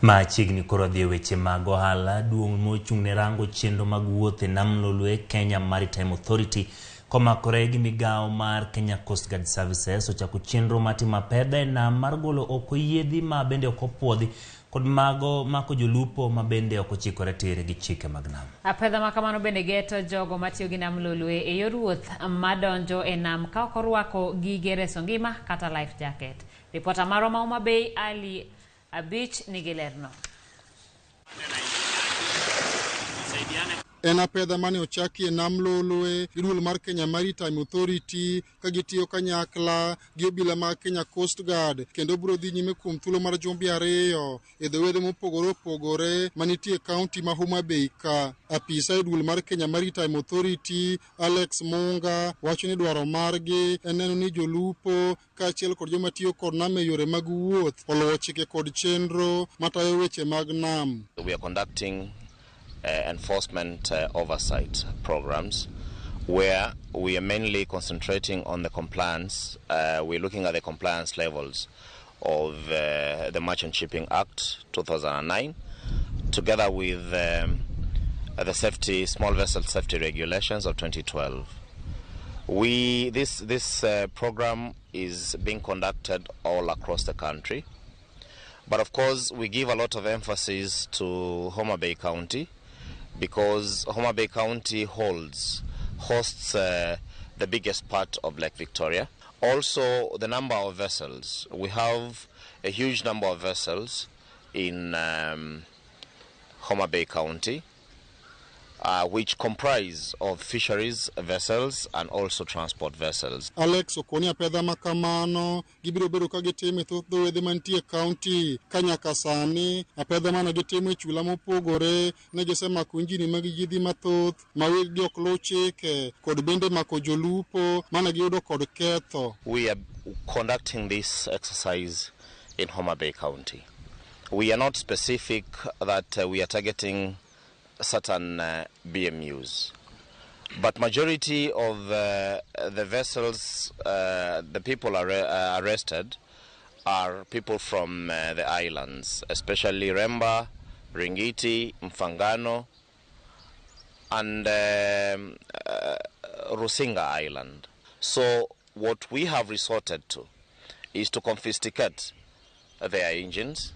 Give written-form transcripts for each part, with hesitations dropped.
Machiegni koro dhi e weche mag ohala. Duong' mochung' ne rango chenro mag wuoth e nam Lolwe, Kenya Maritime Authority, komakore gi migawo mar Kenya Coast Guard Services, ochako chenro mar timo apedha e nam mar golo oko yiedhi ma bende ok opuodhi kod mago mako jolupo ma bende ok ochikore tir gi chike mag nam. Apedha ma kamano bende geto jogo matiyo gi nam Lolwe e yor wuoth madonjo e nam ka ok orwako gige reso ngima kata life jacket. Ripota marwa ma Homa Bay, Ali Abich, nigi lerno. En apedha mane ochaki e nam Lolwe gi duol mar Kenya Maritime Authority ka gitiyo kanyakla gi obila mag Kenya Coast Guard, kendo biro dhi nyime kuom thuolo mar jumbe 2 e dho wedhe mopogore opogore manitie e kaunti ma Homa Bay ka. Apisa e duol mar Kenya Maritime Authority, Alex Munga, wacho ni dwaro margi en neno ni jolupo kaachiel kod joma tiyo kod nam e yore mag wuoth oluwo chike kod chenro matayo weche mag nam. We are conducting enforcement oversight programs where we are mainly concentrating on the compliance. We're looking at the compliance levels of the Merchant Shipping Act 2009 together with the small vessel safety regulations of 2012. This program is being conducted all across the country, but of course we give a lot of emphasis to Homa Bay County because Homa Bay County hosts the biggest part of Lake Victoria. Also, the number of vessels. We have a huge number of vessels in Homa Bay County, which comprise of fisheries vessels and also transport vessels. Alex okoni apedha ma kamano gibiro bedo ka gitimo e thoth dho wedhe mantie e kaunti ka nyaka sani apedha mane gitimo e chula mopogore ne gisemako injini mag yiedhi mathoth ma weggi ok luw chike kod bende mako jolupo mane giyudo kod ketho. We are conducting this exercise in Homa Bay County. We are not specific that we are targeting certain BMUs, but majority of the vessels, the people arrested are people from the islands, especially Remba, Ringiti, Mfangano, and Rusinga Island. So what we have resorted to is to confiscate their engines.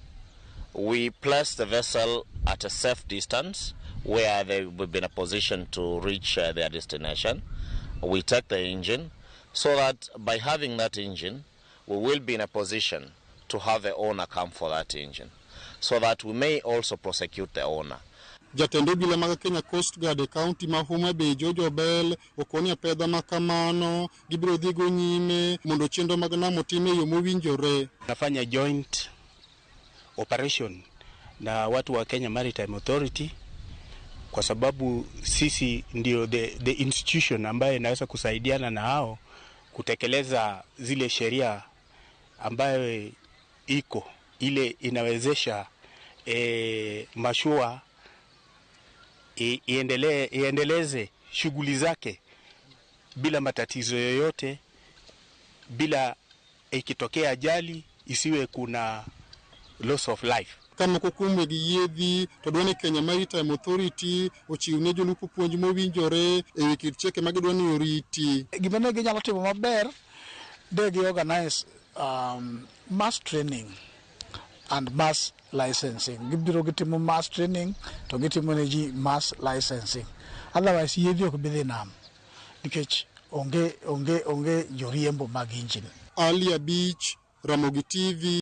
We place the vessel at a safe distance where they will be in a position to reach their destination. We take the engine so that by having that engine, we will be in a position to have the owner come for that engine, so that we may also prosecute the owner. Jatend obila mag Kenya Coast Guard e kaunti ma Homa Bay, George Obel, okoni apedha ma kamano gibiro dhigo nyime mondo chenro mag nam otim e yo mowinjore. Nafanya joint operation na watu wa Kenya Maritime Authority kwa sababu sisi ndio the institution ambayo inaweza kusaidiana na hao kutekeleza zile sheria ambayo iko ile inawezesha mashua iendeleze shughuli zake bila matatizo yoyote, bila ikitokea ajali isiwe kuna loss of life. Ka moko kuom weg yiedhi to dwa ni Kenya Maritime Authority ochiw ne jolupo puonj mowinjore e wi kit chike ma gidwa ni oriti. Gima ne ginyalo timo maber, de gi organize mass training and mass licensing. Gibiro gitimo mass training to gitimo ne ji mass licensing. Otherwise yiedhi ok bi dhi nam nikech onge joriembo mag injin. Ali Abich, Ramogi TV.